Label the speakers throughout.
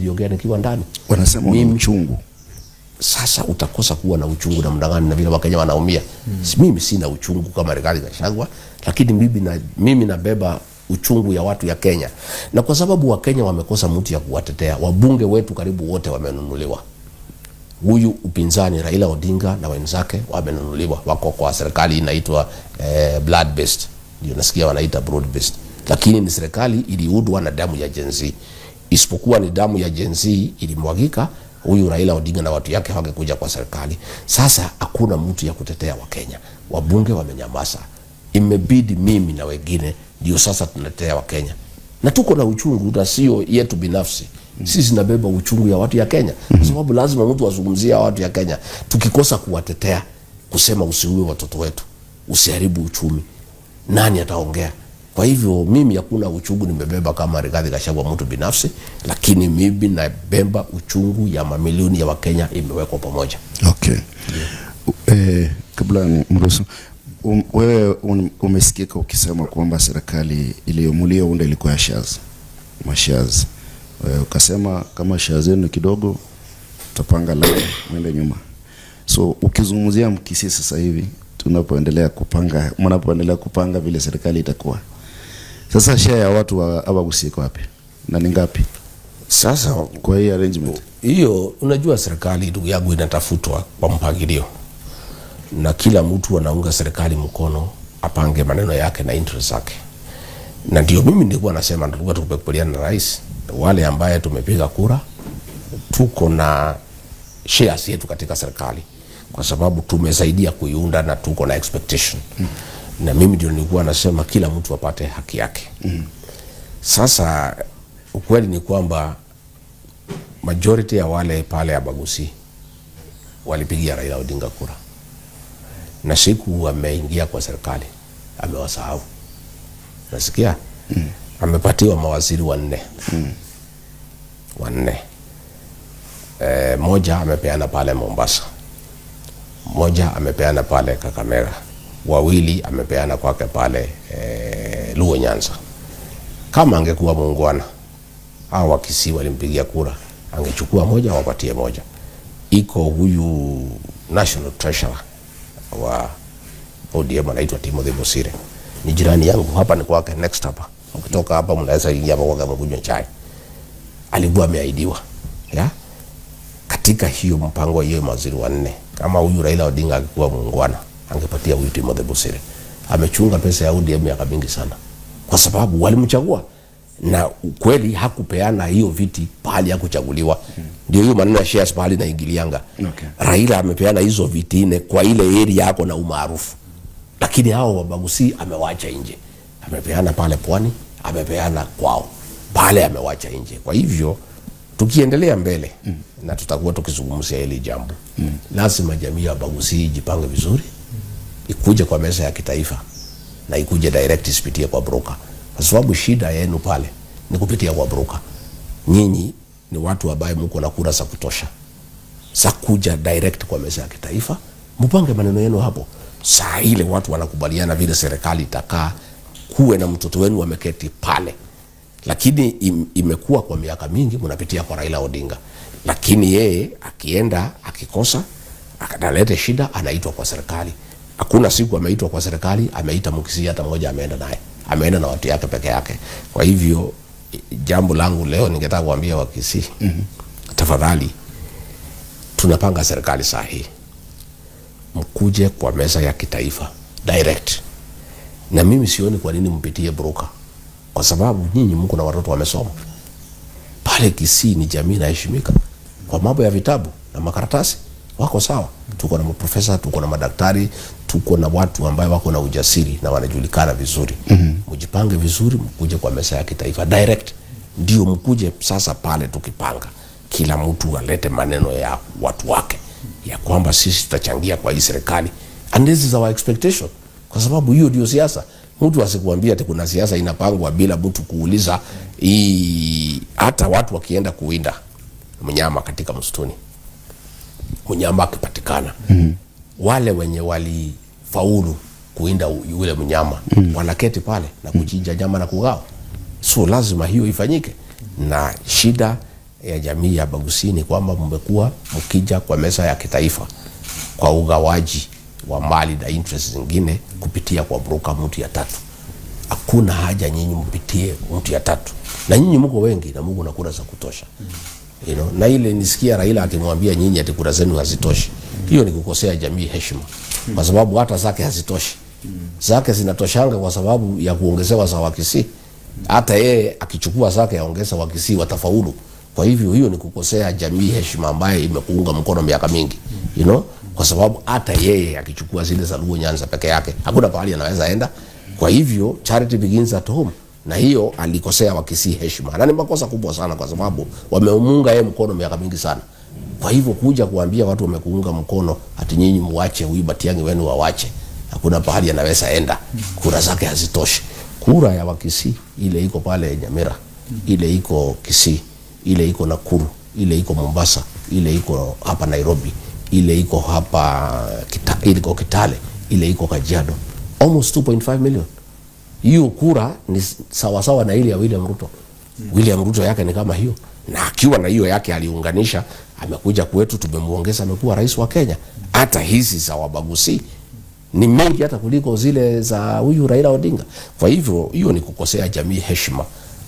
Speaker 1: niliongea nikiwa ndani.
Speaker 2: Wanasema
Speaker 1: Mimi-
Speaker 2: una uchungu.
Speaker 1: Sasa utakosa kuwa na uchungu namna gani na vile Wakenya wanaumia? Mimi sina uchungu kama Rigathi Gachagua, lakini mimi nabeba uchungu ya watu ya Kenya, na kwa sababu Wakenya wamekosa mtu ya kuwatetea, wabunge wetu karibu wote wamenunuliwa. Huyu upinzani Raila Odinga na wenzake wamenunuliwa, wako kwa serikali inaitwa blood based, ndio nasikia wanaita broad based, lakini ni serikali iliundwa na damu ya Gen Z. Isipokuwa ni damu ya Gen Z ilimwagika, huyu Raila Odinga na watu yake hawangekuja kwa serikali. Sasa hakuna mtu ya kutetea Wakenya, wabunge wamenyamaza, imebidi mimi na wengine ndio sasa tunatetea Wakenya, na tuko na uchungu na sio yetu binafsi. Sisi nabeba uchungu ya watu ya Kenya kwa sababu lazima mtu azungumzie watu ya Kenya. Tukikosa kuwatetea, kusema usiue watoto wetu, usiharibu uchumi, nani ataongea? Kwa hivyo mimi hakuna uchungu nimebeba kama Rigathi Gachagua mtu binafsi, lakini mimi nabeba uchungu ya mamilioni ya Wakenya imewekwa pamoja.
Speaker 2: Okay. Kabla ni mruhusu wewe umesikika ukisema kwamba serikali mliounda ilikuwa ya shares, mashares. Ukasema kama shares zenu kidogo tutapanga line mwende nyuma. So ukizungumzia Mkisii sasa hivi tunapoendelea kupanga, mnapoendelea kupanga vile serikali itakuwa. Sasa share ya watu wa Abagusii iko wapi? Na ni ngapi?
Speaker 1: Sasa
Speaker 2: kwa hii arrangement
Speaker 1: hiyo, unajua serikali ndugu yangu inatafutwa kwa mpangilio, na kila mtu anaunga serikali mkono apange maneno yake na interest zake, na ndio mimi nilikuwa nasema, tulikuwa tukikubaliana na rais, wale ambaye tumepiga kura tuko na shares yetu katika serikali kwa sababu tumesaidia kuiunda na tuko na expectation. Na mimi ndio nilikuwa nasema kila mtu apate haki yake. Sasa ukweli ni kwamba majority ya wale pale Abagusii walipigia Raila Odinga kura, na siku ameingia kwa serikali amewasahau. Nasikia amepatiwa mawaziri wanne. Wanne. Moja amepeana pale Mombasa, moja amepeana pale Kakamega, wawili amepeana kwake pale Luo Nyanza. Kama angekuwa muungwana, hao Wakisii walimpigia kura, angechukua moja wapatie moja. Iko huyu National Treasurer wa ODM anaitwa Timothy Bosire, ni jirani yangu hapa, ni kwake next hapa. Ukitoka hapa mnaweza ingia hapa kwake mkunywe chai. Alikuwa ameahidiwa ya katika hiyo mpango hiyo mawaziri wanne. Kama huyu Raila Odinga angekuwa muungwana, angepatia huyu Timothy Bosire. Amechunga pesa ya ODM miaka mingi sana, kwa sababu walimchagua na ukweli hakupeana hiyo viti pahali hakuchaguliwa. Ndio hiyo maneno ya shares pahali naingilianga. Raila amepeana hizo viti nne kwa ile area yako na umaarufu, lakini hao Wabagusi amewacha nje. Amepeana pale pwani, amepeana kwao pale, amewacha nje. Kwa hivyo tukiendelea mbele na tutakuwa tukizungumzia hili jambo, lazima jamii ya Wabagusi ijipange vizuri, ikuje kwa meza ya kitaifa na ikuje direct, isipitie kwa broker, kwa sababu shida yenu pale ni kupitia kwa broker. Nyinyi ni watu ambaye mko na kura za kutosha za kuja direct kwa meza ya kitaifa, mpange maneno yenu hapo. Saa ile watu wanakubaliana vile serikali itakaa, kuwe na mtoto wenu wameketi pale. Lakini imekuwa kwa miaka mingi mnapitia kwa Raila Odinga, lakini yeye akienda akikosa akalete shida, anaitwa kwa serikali. Hakuna siku ameitwa kwa serikali ameita Mkisii hata mmoja, ameenda naye, ameenda na watu yake peke yake. Kwa hivyo jambo langu leo ningetaka kuambia Wakisii, tafadhali, tunapanga serikali saa hii, mkuje kwa meza ya kitaifa direct, na mimi sioni kwa nini mpitie broker, kwa sababu nyinyi mko na watoto wamesoma pale. Kisii ni jamii inaheshimika kwa mambo ya vitabu na makaratasi, wako sawa. Tuko na maprofesa, tuko na madaktari, tuko na watu ambayo wako na ujasiri na wanajulikana vizuri. Mjipange vizuri, mkuje kwa meza ya kitaifa direct, ndio mkuje sasa pale. Tukipanga, kila mtu alete maneno ya watu wake ya kwamba sisi tutachangia kwa hii serikali, and this is our expectation, kwa sababu hiyo ndio siasa. Mtu asikuambia ati kuna siasa inapangwa bila mtu kuuliza hii. Hata watu wakienda kuwinda mnyama katika msituni, mnyama akipatikana, wale wenye walifaulu kuwinda yule mnyama wanaketi pale na kuchinja nyama na kugawa. So lazima hiyo ifanyike, na shida ya jamii ya Abagusii ni kwamba mmekuwa mkija kwa meza ya kitaifa kwa ugawaji wa mali na interest zingine kupitia kwa broker mtu ya tatu. Hakuna haja nyinyi mpitie mtu ya tatu, na nyinyi mko wengi na Mungu na kura za kutosha. You know, na ile nisikia Raila akimwambia nyinyi ati kura zenu hazitoshi, hiyo ni kukosea jamii heshima, kwa sababu hata zake hazitoshi. Zake zinatoshanga kwa sababu ya kuongezewa za Wakisii. Hata yeye akichukua zake aongeza Wakisii watafaulu. Kwa hivyo hiyo ni kukosea jamii heshima ambaye imekuunga mkono miaka mingi, you know, kwa sababu hata yeye akichukua zile za Luo Nyanza peke yake hakuna pahali anaweza enda. Kwa hivyo charity begins at home, na hiyo alikosea Wakisii heshima, na ni makosa kubwa sana, kwa sababu wamemunga yeye mkono miaka mingi sana. Kwa hivyo kuja kuambia watu wamekuunga mkono ati nyinyi muache huyu Matiang'i wenu wawache, hakuna pahali anaweza enda, kura zake hazitoshi. Kura ya Wakisii ile iko pale Nyamira, ile iko Kisii, ile iko Nakuru, ile iko Mombasa, ile iko hapa Nairobi, ile iko hapa ile iko Kitale, ile iko Kajiado, almost 2.5 million. Hiyo kura ni sawasawa na ile ya William Ruto. William Ruto yake ni kama hiyo, na akiwa na hiyo yake aliunganisha, amekuja kwetu, tumemuongeza, amekuwa rais wa Kenya. Hata hizi za Wabagusi ni mengi hata kuliko zile za huyu Raila Odinga. Kwa hivyo hiyo ni kukosea jamii heshima,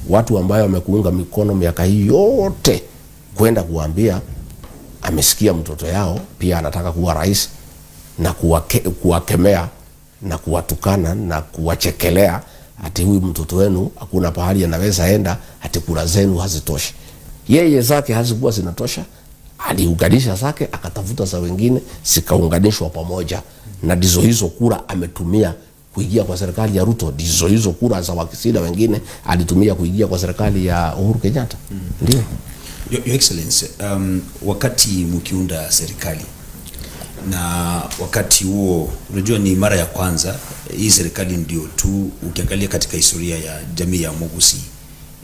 Speaker 1: watu ambayo wamekuunga mikono miaka hii yote, kwenda kuambia amesikia mtoto yao pia anataka kuwa rais, na kuwakemea na kuwatukana na kuwachekelea ati huyu mtoto wenu hakuna pahali anaweza enda, ati kura zenu hazitoshi. Yeye zake hazikuwa zinatosha, aliunganisha zake akatafuta za wengine zikaunganishwa pamoja, na ndizo hizo kura ametumia kuingia kwa serikali ya Ruto, ndizo hizo kura za Wakisii na wengine alitumia kuingia kwa serikali ya Uhuru Kenyatta. Ndio.
Speaker 3: Your Excellency, wakati mkiunda serikali na wakati huo, unajua ni mara ya kwanza hii serikali ndio tu, ukiangalia katika historia ya jamii ya Mugusi,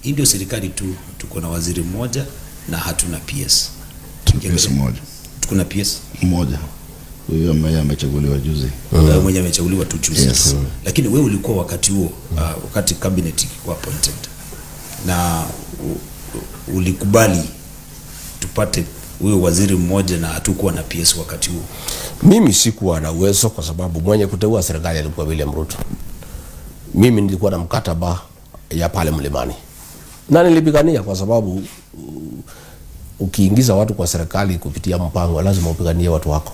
Speaker 3: hii ndio serikali tu tuko na waziri mmoja na hatuna PS.
Speaker 2: PS mmoja.
Speaker 3: Tuko na PS
Speaker 2: mmoja. Huyo ambaye amechaguliwa juzi.
Speaker 3: Mmoja amechaguliwa tu juzi.
Speaker 2: Yes.
Speaker 3: Lakini wewe ulikuwa wakati huo, wakati cabinet ilikuwa appointed, na ulikubali tupate huyo waziri mmoja na hatukuwa na PS wakati huo.
Speaker 1: Mimi sikuwa na uwezo kwa sababu mwenye kuteua serikali alikuwa William Ruto. Mimi nilikuwa na mkataba ya pale Mlimani, na nilipigania kwa sababu ukiingiza watu kwa serikali kupitia mpango lazima upiganie watu wako.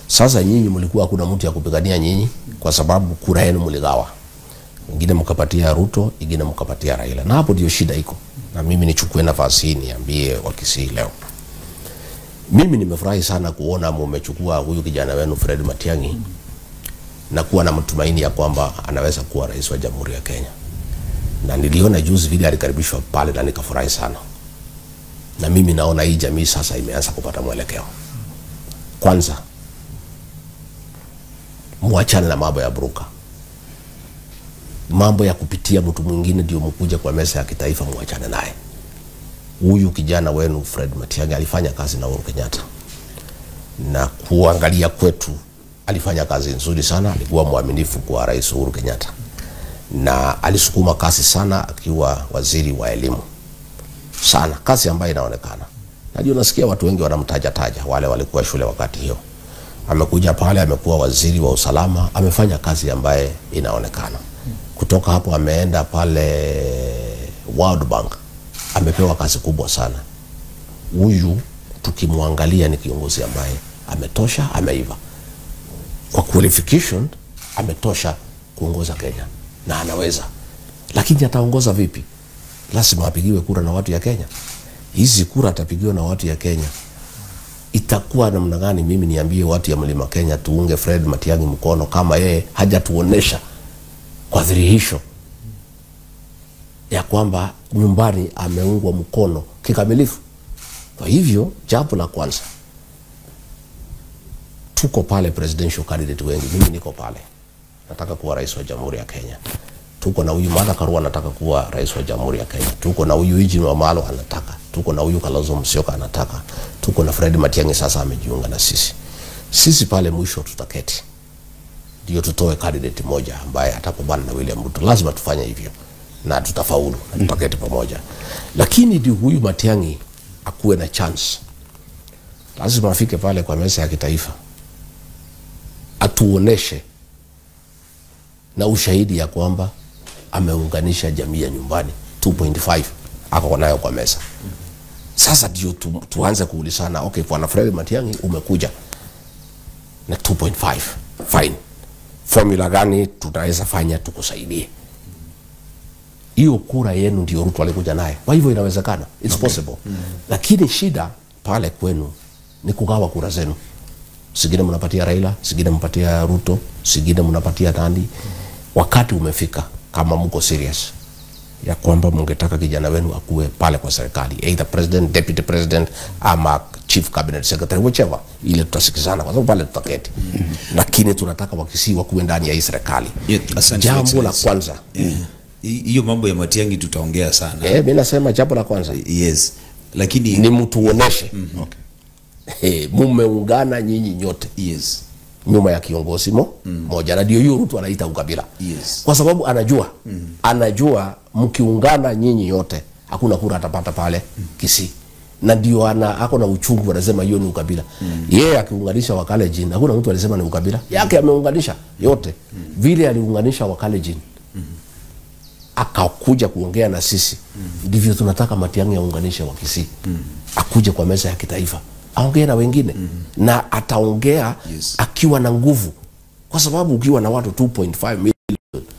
Speaker 1: Sasa nyinyi mlikuwa hakuna mtu ya kupigania nyinyi kwa sababu kura yenu mligawa. Wengine mkapatia Ruto, wengine mkapatia Raila. Na hapo ndio shida iko. Na mimi nichukue nafasi hii niambie Wakisii leo. Mimi nimefurahi sana kuona mmechukua huyu kijana wenu Fred Matiang'i na kuwa na mtumaini ya kwamba anaweza kuwa rais wa Jamhuri ya Kenya. Na niliona juzi vile alikaribishwa pale na nikafurahi sana. Na mimi naona hii jamii sasa imeanza kupata mwelekeo. Kwanza, muachane na mambo ya broker. Mambo ya kupitia mtu mwingine ndio mkuja kwa meza ya kitaifa, muachane naye. Huyu kijana wenu Fred Matiang'i alifanya kazi na Uhuru Kenyatta, na kuangalia kwetu alifanya kazi nzuri sana, alikuwa mwaminifu kwa Rais Uhuru Kenyatta na alisukuma kasi sana akiwa waziri wa elimu sana, kazi ambayo inaonekana. Najua nasikia watu wengi wanamtaja taja wale walikuwa shule wakati hiyo. Amekuja pale, amekuwa waziri wa usalama, amefanya kazi ambaye inaonekana. Kutoka hapo ameenda pale World Bank, amepewa kazi kubwa sana. Huyu tukimwangalia ni kiongozi ambaye ametosha, ameiva. Kwa qualification ametosha kuongoza Kenya na anaweza. Lakini ataongoza vipi? Lazima apigiwe kura na watu ya Kenya. Hizi kura atapigiwa na watu ya Kenya. Itakuwa namna gani mimi niambie watu ya Mlima Kenya tuunge Fred Matiang'i mkono kama yeye hajatuonesha kwa dhihirisho ya kwamba nyumbani ameungwa mkono kikamilifu? Kwa hivyo jambo la kwanza, tuko pale presidential candidate wengi, mimi niko pale, nataka kuwa rais wa Jamhuri ya Kenya. Tuko na huyu Martha Karua anataka kuwa rais wa Jamhuri ya Kenya. Tuko na huyu Eugene Wamalwa anataka. Tuko na huyu Kalonzo Musyoka anataka. Tuko na Fred Matiang'i sasa amejiunga na sisi. Sisi pale mwisho tutaketi ndio tutoe candidate moja ambaye atapambana na William Ruto. Lazima tufanye hivyo na tutafaulu na tutaketi pamoja. Lakini ndio huyu Matiang'i akuwe na chance, lazima afike pale kwa meza ya kitaifa atuoneshe na ushahidi ya kwamba ameunganisha jamii ya nyumbani 2.5 ako nayo kwa meza. Sasa ndio tuanze kuulizana, okay, Bwana Fred Matiang'i umekuja na 2.5, fine, formula gani tunaweza fanya tukusaidie? Hiyo kura yenu ndio Ruto alikuja naye, kwa hivyo inawezekana, it's possible. Lakini shida pale kwenu ni kugawa kura zenu. Singine mnapatia Raila, singine mnapatia Ruto, singine mnapatia nani. Wakati umefika kama mko serious ya kwamba mungetaka kijana wenu akuwe pale kwa serikali, either president, deputy president ama chief cabinet secretary, whichever, ile tutasikizana kwa sababu pale tutaketi. Lakini tunataka Wakisii wakuwe ndani ya hii serikali.
Speaker 3: Yeah, asante,
Speaker 1: Jambo la
Speaker 3: Excellency.
Speaker 1: kwanza.
Speaker 3: Hiyo mambo ya Matiang'i tutaongea sana.
Speaker 1: Mimi nasema jambo la kwanza.
Speaker 3: Yes. Lakini
Speaker 1: ni mtuoneshe.
Speaker 2: Okay.
Speaker 1: Mumeungana nyinyi nyote.
Speaker 3: Yes.
Speaker 1: Nyuma ya kiongozi moja, na ndio hiyo Ruto anaita ukabila.
Speaker 3: Yes.
Speaker 1: Kwa sababu anajua, anajua mkiungana nyinyi yote hakuna kura atapata pale Kisii. Na ndio ako na uchungu, anasema hiyo ni ukabila. Yeye akiunganisha Wakalenjin hakuna mtu alisema ni ukabila. Yake ameunganisha yote. Vile aliunganisha Wakalenjin akakuja kuongea na sisi. Ndivyo tunataka Matiang'i aunganishe Wakisii. Akuje kwa meza ya kitaifa aongee na wengine. Na ataongea akiwa na nguvu, kwa sababu ukiwa na watu 2.5 million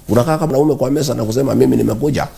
Speaker 1: unakaa kama naume kwa meza na kusema mimi nimekuja.